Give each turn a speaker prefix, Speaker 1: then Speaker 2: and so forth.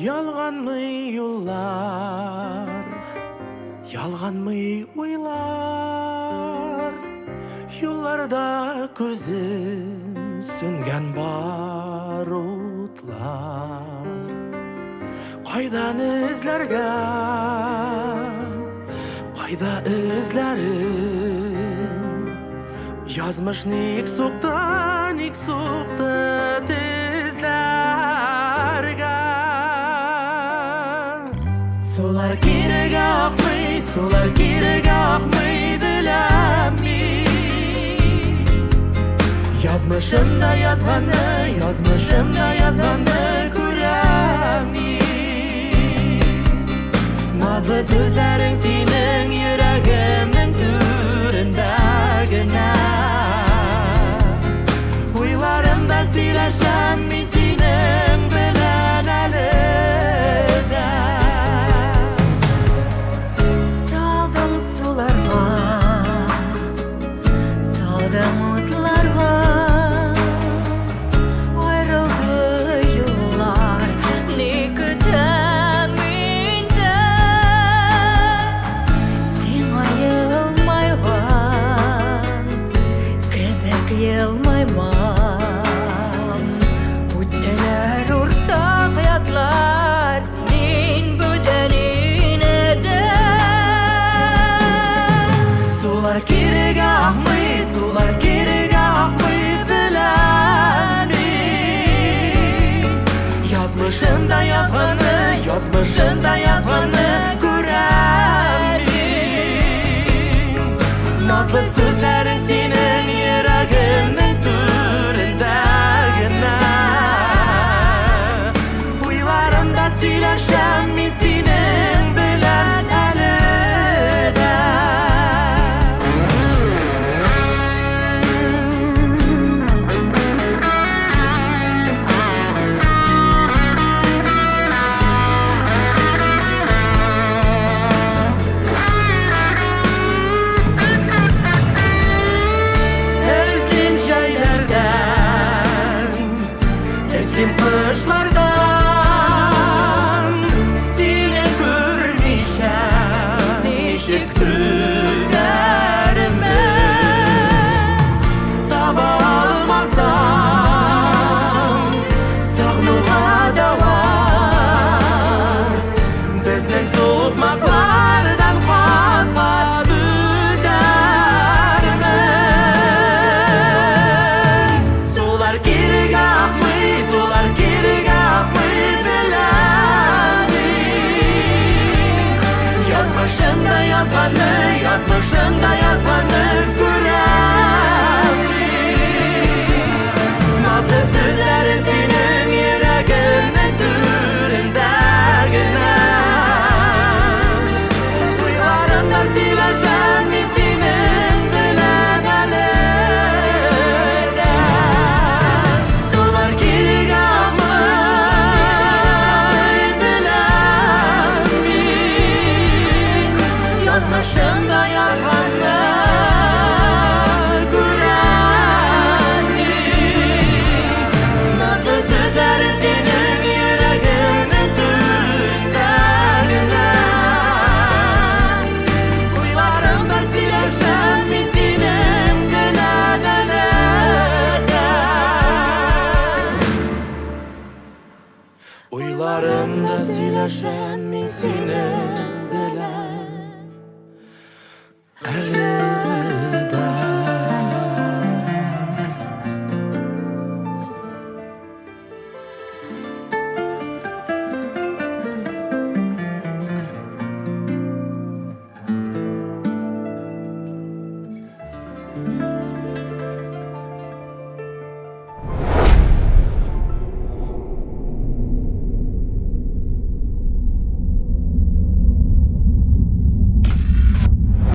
Speaker 1: Ялганмый юллар, ялганмый уйлар. Юлларда күзем сүнгән бар утлар. Кайдан эзләргә, кайда эзләрем? Язмыш ник сукты, ник сукты тезләргә? Сулар кирегә акмый, сулар кирегә акмый, беләм мин. Язмышымда язганны, язмышымда язганны күрәм мин. Назлы сүзләрең синең йөрәгемнең түрендә генә. Уйларымда сөйләшәм мин синең белән әле дә.
Speaker 2: Салдың суларга, салдың утларга, Аерылды юллар, ни көтәм инде? Сиңа елмайган кебек елмаймам. Үттеләр уртак язлар, мин бүтән инедем.
Speaker 1: Сулар кирегә акмый, сулар кирегә акмый, беләм мин. Язмышымда язганны, язмышымда язганны күрәм мин. Назлы сүзләрең синең йөрәгемнең түрендә генә. Уйларымда сөйләшәм мин синең белән әле дә. Эзлим җәйләрдән, эзлим кышлардан, сине күрмичә ничек түзәрмен? Таба алмасам, сагынуга дәва. Безнең сукмаклардан кат-кат үтәрмен. Сулар кирегә акмый, сулар кирегә акмый, беләм мин. Язмышымда язганны, язмышымда язганны күрәм мин. Назлы сүзләрең синең йөрәгемнең түрендә генә. Уйларымда сөйләшәм мин синең белән әле дә. Сулар кирегә акмый, беләм мин. Язмышымда язганны күрәм мин. Назлы сүзләрең синең йөрәгемнең түрендә генә. Уйларымда сөйләшәм мин синең белән әле дә. Уйларымда сөйләшәм мин синең белән әле.